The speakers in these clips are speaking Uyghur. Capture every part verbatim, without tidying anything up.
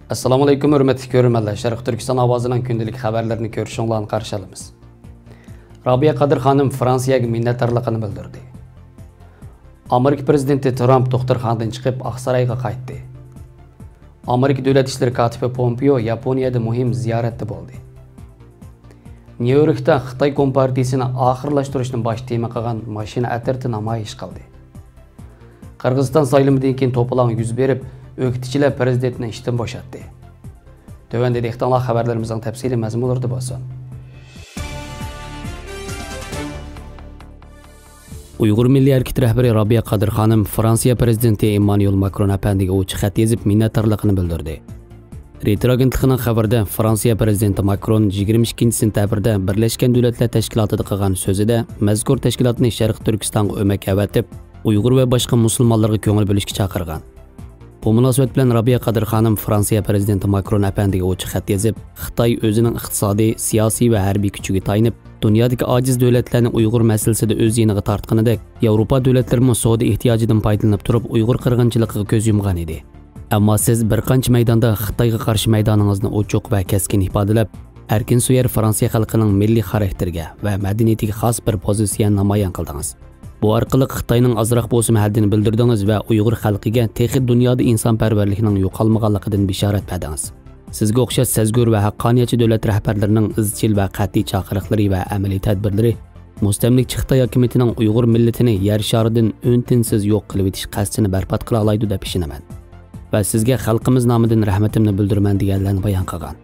ئەسسالامۇئەلەيكۇم، ھۆرمەتلىك كۆرۈرمەنلەر. شەرقىي تۈركىستان ئاۋازىنىڭ كۈندىلىك خەۋەرلىرىنى كۆرۈشۈڭلارنى قارشى ئالىمىز. رابىيە قادىر خانىم فرانسىيەگە مىننەتدارلىقىنى بىلدۈردى. ئامېرىكا پىرېزىدېنتى ترامپ دوختۇرخانىدىن چىقىپ، ئاقسارايغا قايتتى. ئامېرىكا دۆلەت ئىشلىرى كاتىپى پومپېئو ياپونىيەدە مۇھىم زىيارەتتە بولدى. نيۇ يوركتا خىتاي كومپارتىيىسىنى ئاخىرلاشتۇرۇشنى باش تېما قىلغان ماشىنا ئەترىتى نامايىش قىلدى. قىرغىزىستان سايلىمىدىن كېيىن توپىلاڭ يۈز بېرىپ، ئۆكتىچىلەر پىرېزىدېنتنى ئىشتىن بوشاتتى. تۆۋەندە دىققىتىڭلار خەۋەرلىرىمىزنىڭ تەپسىلىي مەزمۇنلىرىدا بولسۇن. ئۇيغۇر مىللىي ھەرىكىتى رەھبىرى رابىيە قادىر خانىم فرانسىيە پىرېزىدېنتى ئېممانۇئېل ماكرون ئەپەندىگە ئوچۇق خەت يېزىپ، مىننەتدارلىقىنى بىلدۈردى. رېيتېر ئاگېنتلىقىنىڭ خەۋىرىدە، فرانسىيە پىرېزىدېنتى ماكرون يىگىرمە ئىككىنچى سېنتەبىردە بىرلەشكەن دۆلەتلەر تەشكىلاتىدا قىلغان سۆزىدە، مەزكۇر تەشكىلاتنى شەرقىي تۈركىستانغا ئۆمەك ئەۋەتىپ، ئۇيغۇر ۋە باشقا مۇسۇلمانلارغا كۆڭۈل بۆلۈشكە چاقىرغان. بۇ مۇناسىۋەت بىلەن رابىيە قادىر خانىم فرانسىيە پىرېزىدېنتى ماكرون ئەپەندىگە ئوچۇق خەت يېزىپ، خىتاي ئۆزىنىڭ ئىقتىسادىي، سىياسىي ۋە ھەربىي كۈچىگە تايىنىپ، دۇنيادىكى ئاجىز دۆلەتلەرنى ئۇيغۇر مەسىلىسىدە ئۆز يېنىغا تارتقىنىدەك، ياۋروپا دۆلەتلىرىمۇ سودا ئېھتىياجىدىن پايدىلىنىپ تۇرۇپ، ئۇيغۇر قىرغىنچىلىقىغا كۆز يۇمغان ئىدى. ئەمما سىز بىر قانچە مەيداندا خىتايغا قارشى مەيدانىڭىزنى ئوچۇق ۋە كەسكىن ئىپادىلەپ، ئەركىنسۆيەر فرانسىيە خەلقىنىڭ مىللىي خاراكتېرىگە ۋە مەدەنىيىتىگە خاس بىر پوزىتسىيەنى نامايان قىلدىڭىز. بۇ ئارقىلىق خىتاينىڭ ئازراق بولسىمۇ ھەددىنى بىلدۈردىڭىز ۋە ئۇيغۇر خەلقىگە تېخى دۇنيادا ئىنسانپەرۋەرلىكنىڭ يوقالمىغانلىقىدىن بېشارەت بەردىڭىز. سىزگە ئوخشاش سەزگۈر ۋە ھەققانىيەتچى دۆلەت رەھبەرلىرىنىڭ ئىزچىل ۋە قەتئىي چاقىرىقلىرى ۋە ئەمەلىي تەدبىرلىرى مۇستەملىكىچى خىتاي ھاكىمىيىتىنىڭ ئۇيغۇر مىللىتىنى يەر شارىدىن ئۈن-تىنسىز يوق قىلىۋېتىش قەستىنى بەربات قىلالايدۇ دەپ ئىشىنىمەن ۋە سىزگە خەلقىمىز نامىدىن رەھمىتىمنى بىلدۈرىمەن، دېگەنلەرنى بايان قىلغان.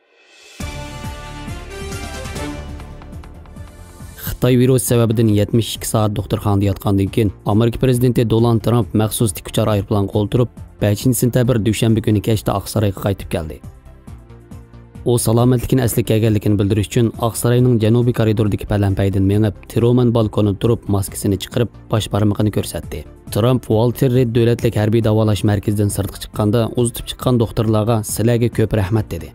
خىتاي ۋىرۇسى سەۋەبىدىن يەتمىش ئىككى سائەت دوختۇرخانىدا ياتقاندىن كېيىن، ئامېرىكا پىرېزىدېنتى دونالد ترامپ مەخسۇس تىك ئۇچار ئايروپىلانغا ئولتۇرۇپ، بەشىنچى سېنتەبىر دۈشەنبە كۈنى كەچتە ئاقسارايغا قايتىپ كەلدى. ئۇ سالامەتلىكىنى ئەسلىگە كەلگەنلىكىنى بىلدۈرۈش ئۈچۈن ئاقساراينىڭ جەنۇبىي كارىدورىدىكى پەلەمپەيدىن مېڭىپ، ترومان بالكونىدا تۇرۇپ، ماسكىسىنى چىقىرىپ، باش بارمىقىنى كۆرسەتتى. ترامپ ۋالتېر رېد دۆلەتلىك ھەربىي داۋالاش مەركىزىدىن سىرتقا چىققاندا، ئۇزىتىپ چىققان دوختۇرلارغا سىلەرگە كۆپ رەھمەت، دېدى.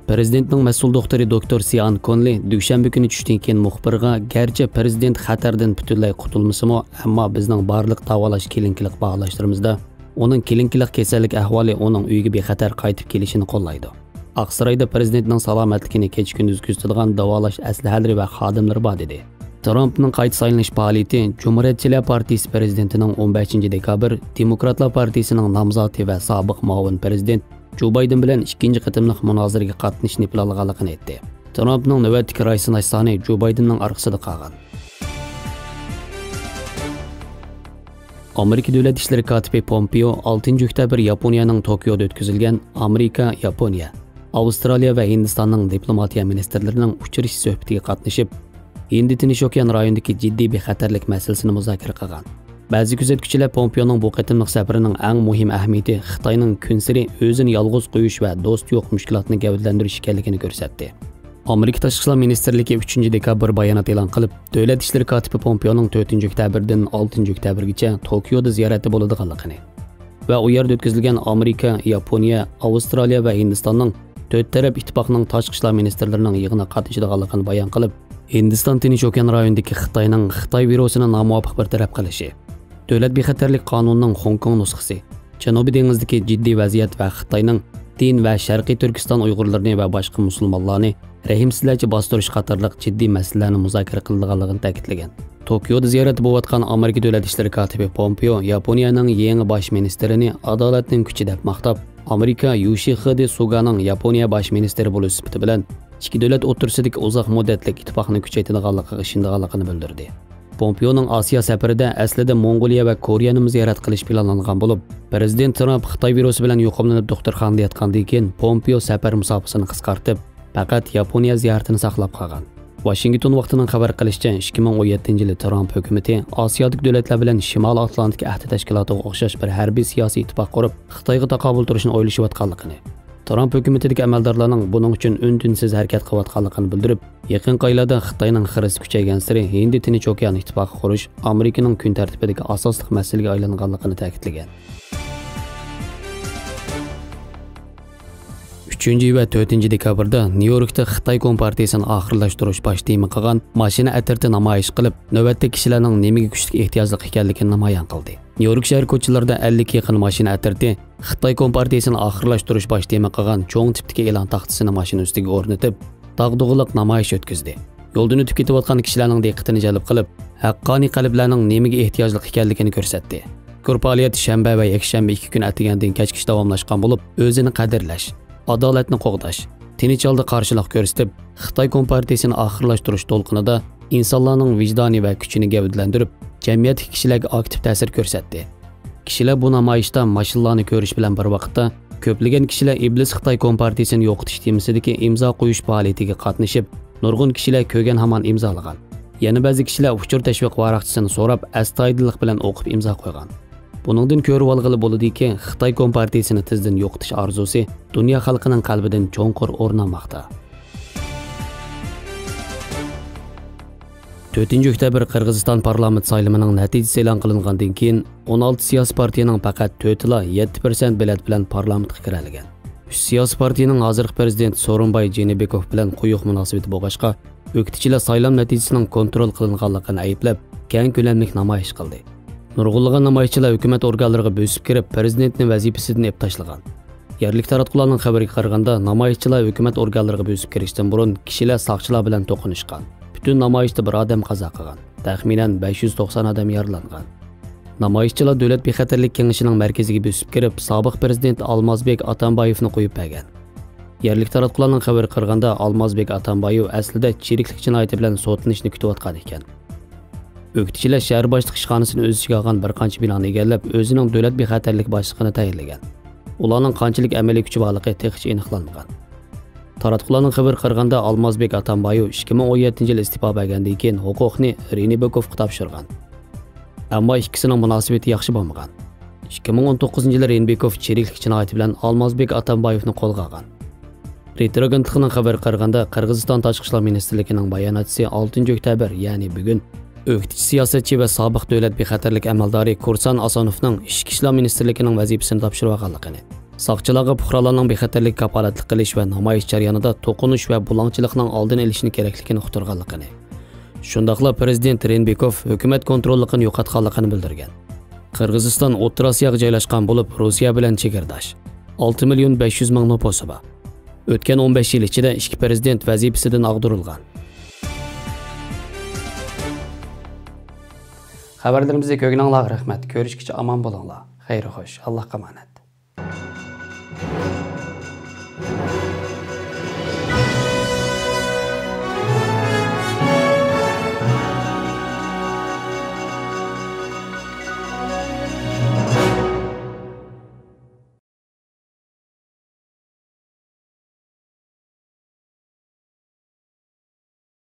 پىرېزىدېنتنىڭ مەسئۇل دوختۇرى دوكتور سىئان كونلى دۈشەنبە كۈنى چۈشتىن كېيىن مۇخبىرغا، گەرچە پىرېزىدېنت خەتەردىن پۈتۈنلەي قۇتۇلمىسىمۇ، ئەمما بىزنىڭ بارلىق داۋالاش كلىنىكىلىق باھالاشلىرىمىزدا ئۇنىڭ كلىنىكىلىق كېسەللىك ئەھۋالى ئۇنىڭ ئۆيىگە بىخەتەر قايتىپ كېلىشىنى قوللايدۇ. ئاقسارايدا پىرېزىدېنتنىڭ سالامەتلىكىنى كېچە-كۈندۈز كۆزىتىدىغان داۋالاش ئەسلىھەلىرى ۋە خادىملىرى بار، دېدى. ترامپنىڭ قايتا سايلىنىش پائالىيىتى جۇمھۇرىيەتچىلەر پارتىيىسى پىرېزىدېنتىنىڭ ئون بەشىنچى دېكابىر، دېموكراتلار پارتىيىسىنىڭ نامزاتى ۋە سابىق مۇئاۋىن پىرېزىدېنت جو بايدېن بىلەن ئىككىنچى قېتىملىق مۇنازىرىگە قاتنىشىشنى پىلانلىغانلىقىنى ئېيتتى. ترامپنىڭ نۆۋەتتىكى راي سىناش سانى جو بايدېننىڭ ئارقىسىدا قالغان. ئامېرىكا دۆلەت ئىشلىرى كاتىپى پومپېئو ئالتىنچى ئۆكتەبىر ياپونىيەنىڭ توكيودا ئۆتكۈزۈلگەن ئامېرىكا، ياپونىيە، ئاۋسترالىيە ۋە ھىندىستاننىڭ دىپلوماتىيە مىنىستىرلىرىنىڭ ئۇچرىشىش سۆھبىتىگە قاتنىشىپ، ھىندى تىنچ ئوكيان رايونىدىكى جىددىي بىخەتەرلىك مەسىلىسىنى مۇزاكىرە قىلغان. بەزى كۆزەتكۈچىلەر پومپېئونىڭ بۇ قېتىملىق سەپىرىنىڭ ئەڭ مۇھىم ئەھمىيىتى خىتاينىڭ كۈنسېرى ئۆزىنى يالغۇز قويۇش ۋە دوستى يوق مۇشكىلاتنى گەۋدىلەندۈرۈش ئىكەنلىكىنى كۆرسەتتى. ئامېرىكا تاشقى ئىشلار مىنىستىرلىكى ئۈچىنچى دېكابىر بايانات ئېلان قىلىپ، دۆلەت ئىشلىرى كاتىپى پومپېئونىڭ تۆتىنچى ئۆكتەبىردىن ئالتىنچى ئۆكتەبىرگىچە توكيودا زىيارەتتە بولىدىغانلىقىنى ۋە ئۇ يەردە ئۆتكۈزۈلگەن ئامېرىكا، ياپونىيە، ئاۋسترالىيە ۋە ھىندىستاننىڭ تۆت تەرەپ ئىتتىپاقنىڭ تاشقى ئىشلار مىنىستىرلىرىنىڭ يىغىنىغا قاتنىشىدىغانلىقىنى بايان قىلىپ، ھىندىستان تىنچ ئوكيان رايونىدىكى خىتاينىڭ خىتاي ۋىرۇسىنى نامۇۋاپىق بىر تەرەپ قىلىشى، دۆلەت بىخەتەرلىك قانۇنىنىڭ خوڭكوڭ نۇسخىسى، جەنۇبىي دېڭىزدىكى جىددىي ۋەزىيەت ۋە خىتاينىڭ دىن ۋە شەرقىي تۈركىستان ئۇيغۇرلىرىنى ۋە باشقا مۇسۇلمانلارنى رەھىمسىزلەرچە باستۇرۇش قاتارلىق جىددىي مەسىلىلەرنى مۇزاكىرە قىلىدىغانلىقىنى تەكىتلىگەن. توكيودا زىيارەتتە بولۇۋاتقان ئامېرىكا دۆلەت ئىشلىرى كاتىپى پومپېئو ياپونىيەنىڭ يېڭى باش مىنىستىرىنى ئادالەتنىڭ كۈچى دەپ ماختاپ، ئامېرىكا يوشىخىدې سۇگانىڭ ياپونىيە باش مىنىستىرى بولۇش سۈپىتى بىلەن ئىككى دۆلەت ئوتتۇرىسىدىكى ئۇزاق مۇددەتلىك ئىتتىپاقنى كۈچەيتىدىغانلىقىغا ئىشىنىدىغانلىقىنى بىلدۈردى. پومپېئونىڭ ئاسىيا سەپىرىدە ئەسلىدە موڭغۇلىيە ۋە كورېيەنىمۇ زىيارەت قىلىش پىلانلانغان بولۇپ، پىرېزىدېنت ترامپ خىتاي ۋىرۇسى بىلەن يۇقۇملىنىپ دوختۇرخانىدا ياتقاندىن كېيىن، پومپېئو سەپەر مۇساپىسىنى قىسقارتىپ، پەقەت ياپونىيە زىيارىتىنى ساقلاپ قالغان. ۋاشىنگتون ۋاقتىنىڭ خەۋەر قىلىشىچە، ئىككى مىڭ ئون يەتتىنچى يىلى ترامپ ھۆكۈمىتى ئاسىيادىكى دۆلەتلەر بىلەن شىمالىي ئاتلانتىك ئەھدى تەشكىلاتىغا ئوخشاش بىر ھەربىي سىياسىي ئىتتىپاق قۇرۇپ، خىتايغا تاقابىل تۇرۇشنى ئويلىشىۋاتقانلىقىنى، ترامپ ھۆكۈمىتىدىكى ئەمەلدارلارنىڭ بۇنىڭ ئۈچۈن ئۈن-تىنسىز ھەرىكەت قىلىۋاتقانلىقىنى بىلدۈرۈپ، يېقىنقى ئايلاردا خىتاينىڭ خىرىسى كۈچەيگەنسېرى ھىندى تىنچ ئوكيان ئىتتىپاقى قۇرۇش ئامېرىكىنىڭ كۈن تەرتىپىدىكى ئاساسلىق مەسىلىگە ئايلانغانلىقىنى تەكىتلىگەن. ئۈچىنچى ۋە تۆتىنچى دېكابىردا نيۇ يوركتا خىتاي كومپارتىيىسىنى ئاخىرلاشتۇرۇش باش تېما قىلغان ماشىنا ئەترىتى نامايىش قىلىپ، نۆۋەتتە كىشىلەرنىڭ نېمىگە كۈچلۈك ئېھتىياجلىق ئىكەنلىكىنى نامايان قىلدى. نيۇ يورك شەھەر كوچىلىرىدا ئەللىككە يېقىن ماشىنا ئەترىتى خىتاي كومپارتىيىسىنى ئاخىرلاشتۇرۇش باش تېما قىلغان چوڭ تىپتىكى ئېلان تاختىسىنى ماشىنا ئۈستىگە ئورنىتىپ، داغدۇغىلىق نامايىش ئۆتكۈزدى. يولدىن ئۆتۈپ كېتىۋاتقان كىشىلەرنىڭ دىققىتىنى جەلپ قىلىپ، ھەققانىي قەلبلەرنىڭ نېمىگە ئېھتىياجلىق ئىكەنلىكىنى كۆرسەتتى. مۇزكۇر پائالىيەت شەنبە ۋە يەكشەنبە ئىككى كۈن ئەتىگەندىن كەچكىچە داۋاملاشقان بولۇپ، ئۆزىنى قەدىرلەش، ئادالەتنى قوغداش، تىنچ ھالدا قارشىلىق كۆرسىتىپ، خىتاي كومپارتىيىسىنى ئاخىرلاشتۇرۇش دولقۇنىدا ئىنسانلارنىڭ ۋىجدانى ۋە كۈچىنى گەۋدىلەندۈرۈپ، جەمئىيەتتىكى كىشىلەرگە ئاكتىپ تەسىر كۆرسەتتى. كىشىلەر بۇ نامايىشتا ماشىنىلارنى كۆرۈش بىلەن بىر ۋاقىتتا، كۆپلىگەن كىشىلەر ئىبلىس خىتاي كومپارتىيىسىنى يوقىتىش تېمىسىدىكى ئىمزا قويۇش پائالىيىتىگە قاتنىشىپ، نۇرغۇن كىشىلەر كۆرگەن ھامان ئىمزالىغان. يەنە بەزى كىشىلەر ئۇچۇر تەشۋىق ۋاراقچىسىنى سوراپ، ئەستايىدىللىق بىلەن ئوقۇپ ئىمزا قويغان. بۇنىڭدىن كۆرۈۋالغىلى بولىدۇكى، خىتاي كومپارتىيىسىنى تېزدىن يوقىتىش ئارزۇسى دۇنيا خەلقىنىڭ قەلبىدىن چوڭقۇر ئورۇن ئالماقتا. تۆتىنچى ئۆكتەبىر قىرغىزىستان پارلامېنت سايلىمىنىڭ نەتىجىسى ئېلان قىلىنغاندىن كېيىن، ئون ئالتە سىياسىي پارتىيىنىڭ پەقەت تۆتىلا يەتتە پىرسەنت بېلەت بىلەن پارلامېنتقا كىرەلىگەن. ئۈچ سىياسىي پارتىيىنىڭ ھازىرقى پىرېزىدېنت سورۇنباي جېنىبېكوف بىلەن قويۇق مۇناسىۋىتى بولغاچقا، ئۆكتىچىلەر سايلام نەتىجىسىنىڭ كونترول قىلىنغانلىقىنى ئەيىبلەپ، كەڭ كۆلەملىك نامايىش قىلدى. نۇرغۇنلىغان نامايىشچىلار ھۆكۈمەت ئورگانلىرىغا بۆسۈپ كىرىپ، پىرېزىدېنتنى ۋەزىپىسىدىن ئېلىپ تاشلىغان. يەرلىك تاراتقۇلارنىڭ خەۋىرىگە قارىغاندا، نامايىشچىلار ھۆكۈمەت ئورگانلىرىغا بۆسۈپ كىرىشتىن بۇرۇن كىشىلەر ساقچىلار بىلەن توقۇنۇشقان. پۈتۈن نامايىشتا بىر ئادەم قازا قىلغان. تەخمىنەن بەش يۈز توقسان ئادەم يارىلانغان. نامايىشچىلار دۆلەت بىخەتەرلىك كېڭىشىنىڭ مەركىزىگە بۆسۈپ كىرىپ، سابىق پىرېزىدېنت ئالمازبېك ئاتامبايېۋنى قويۇپ بەرگەن. يەرلىك تاراتقۇلارنىڭ خەۋىرىگە قارىغاندا، ئالمازبېك ئاتامبايېۋ ئەسلىدە چىرىكلىك جىنايىتى بىلەن سوتلىنىشنى كۈتۈۋاتقان ئىكەن. ئۆكتىچىلەر شەھەر باشلىقى ئىشخانىسىنى ئۆز ئىچىگە ئالغان بىر قانچە بىنانى ئىگىلەپ، ئۆزىنىڭ دۆلەت بىخەتەرلىك باشلىقىنى تەيىنلىگەن. ئۇلارنىڭ قانچىلىك ئەمەلىي كۈچى بارلىقى تېخىچە ئېنىقلانمىغان. تاراتقۇلارنىڭ خەۋىرىگە قارىغاندا، ئالمازبېك ئاتامبايېۋ ئىككى مىڭ ئون يەتتىنچى يىلى ئىستېپا بەرگەندىن كېيىن ھوقۇقنى رېنبېكوفقا تاپشۇرغان. ئەمما ئىككىسىنىڭ مۇناسىۋىتى ياخشى بولمىغان. ئىككى مىڭ ئون توققۇزىنچى يىلى رېنبېكوف چىرىكلىك جىنايىتى بىلەن ئالمازبېك ئاتامبايېۋنى قولغا ئالغان. رېترو ئاگېنتلىقىنىڭ خەۋىرىگە قارىغاندا، قىرغىزىستان تاشقى ئىشلار مىنىستىرلىكىنىڭ باياناتچىسى ئالتىنچى ئۆكتەبىر، يەنى بۈگۈن، ئۆكتىچى سىياسەتچى ۋە سابىق دۆلەت بىخەتەرلىك ئەمەلدارى كۇرسان ئاسانوفنىڭ ئىچكى ئىشلار مىنىستىرلىكىنىڭ ۋەزىپىسىنى تاپشۇرۇۋالغانلىقىنى، ساقچىلارغا پۇقرالارنىڭ بىخەتەرلىكىگە كاپالەتلىك قىلىش ۋە نامايىش جەريانىدا توقۇنۇش ۋە بۇلاڭچىلىقنىڭ ئالدىنى ئېلىشنى كېرەكلىكىنى ئۇقتۇرغانلىقىنى، شۇنداقلا پىرېزىدېنت رېنبېكوف ھۆكۈمەت كونتروللۇقىنى يوقاتقانلىقىنى بىلدۈرگەن. قىرغىزىستان ئوتتۇرا ئاسىياغا جايلاشقان بولۇپ، روسىيە بىلەن چېگرىداش. ئالتە مىليون بەش يۈز مىڭ نوپۇسى بار. ئۆتكەن ئون بەش يىل ئىچىدە ئىككى پىرېزىدېنت ۋەزىپىسىدىن ئاغدۇرۇلغان. خەۋەرلىرىمىزنى كۆرگىنىڭلارغا رەھمەت. كۆرۈشكىچە ئامان بولۇڭلار. خەير خوش. ئاللاھقا ئامانەت.